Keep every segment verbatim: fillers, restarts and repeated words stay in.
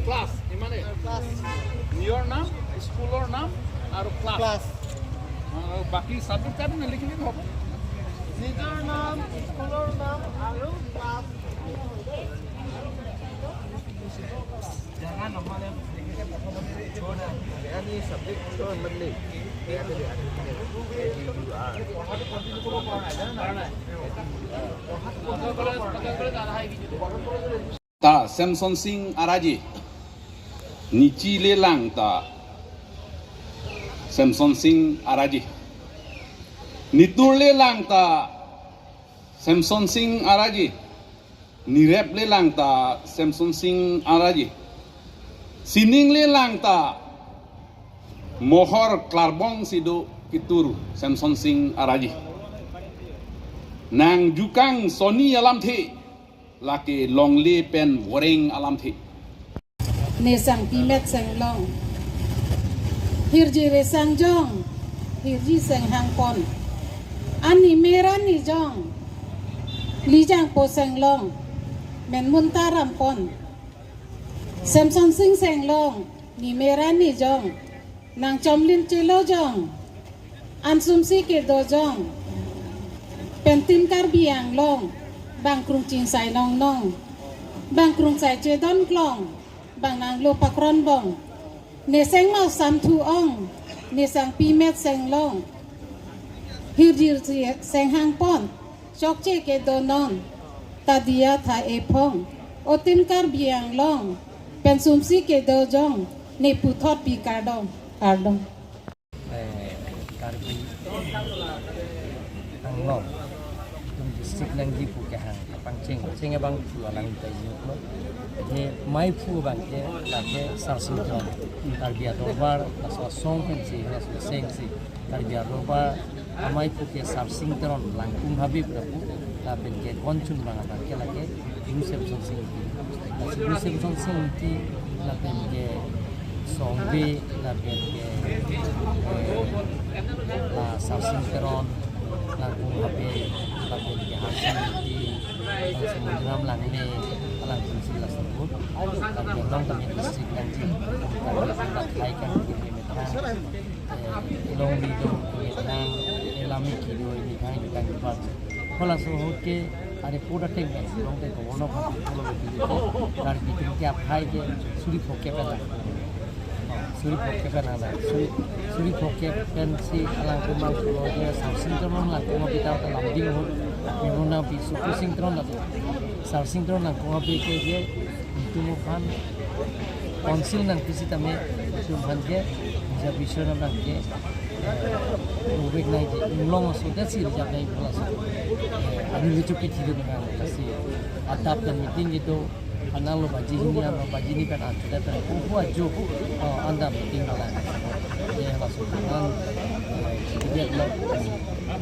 ক্লাছ, ইমানে? ক্লাছ। নিজৰ নাম, স্কুলৰ নাম আৰু ক্লাছ। ক্লাছ। আৰু বাকী ছাবজেক্ট তাত নিলিখিলে হ'ব। নিজৰ নাম, স্কুলৰ নাম আৰু class. Ta Semson Sing Araje. Nichi lelang ta Semson Sing Araje. Nitur lelang ta Semson Sing Araje. Nirep lelang ta Semson Sing Araje. Sining lelang ta mohor klarbong si do kitur Semson Sing Araje. Nang jukang soni alamthe, lake longle pen voreng alamthe. Ne sangpimet senglong. Hirji resang jong, hirji senghang pon. Ani mera ni jong, lijang po senglong, menmun ta ram pon. Semson Sing senglong, ni mera ni jong, nang chomlin chelo jong, ansumsi kedo jong, pen Team Karbi Anglong, bang krung chingsai nongnong, bang krungsai chedon klong, bang nanglo pakron bong. Ne seng mau sam thu ong, ne sangpimet senglong. Hirjir si senghang pon, chokche kedo non, ta diya tha ephong, o Team Karbi Anglong, pen sumsi kedo jong, ne puthot pi kardom, kardom. Eh, Karbi Anglong, itum district nangji pu kehang, pangcheng, cheng abang pu alang ta juklo. He maiphu abang ke, lake Sarsing Teron, Karbi Adorbar, laso asong pensi, laso sengsi, Karbi Adorbar, amaiphu ke Sarsing Teron, Langkung Habe pu, lapen ke konchun abang abang ke lake, Guru Semson Sing Ingti. Lasi Guru Semson Sing Ingti, lapen ke Songbe, lapen ke, eh, la Sarsing Teron, Langkung Habe, lapen ke Harsing Ingti, lapen si Mondiram Langne, Langkung si laso ahut, lapen along tame district nangji, lapen ke Lakhai kan ke methang, eh, Longri do methang, eh, Lamiki do methang, jutang jubat. Halaso ahut ke, are pura teng kan, long teng ko wono kan, pura lo bidi ke, Karbi atum ke aphai ke, suri phokep pen lang. Suri phokep pen lang, suri, suri phokep pensi alang kumang sulo ke, Sarsing Teron Langkung Habe ta lamding ahut, mimuna pi Suku Sing Teron la, Sarsing Teron Langkung Habe ke je, itum aphan council nangpi sitame itum aphan ke reservation abang ke, eh, rubek nangji, inglong aso det si reserve nangji pu laso. Eh, ani lucu ke thilo dengan kasi adap dan meeting itu, analo baji hini, ano baji hini pen ajo det pen kuku ajo, oh, anda meeting dalam. Eh, laso dengan, eh, tidak lo,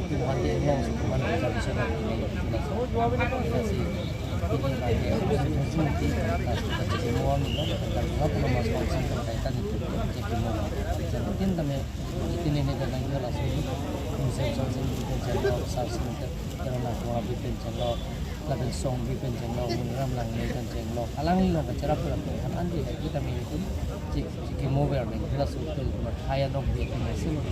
itum aphan ke inglong aso, itum aphan reservation nangji pu laso. Kasi lapen Songbe pencheng lo, Mondiram Langne pencheng lo, alangli along kacherap cherap kan andi lagi tame itum chik chik mover neng, laso pen kuma thaya nok bi pen selo.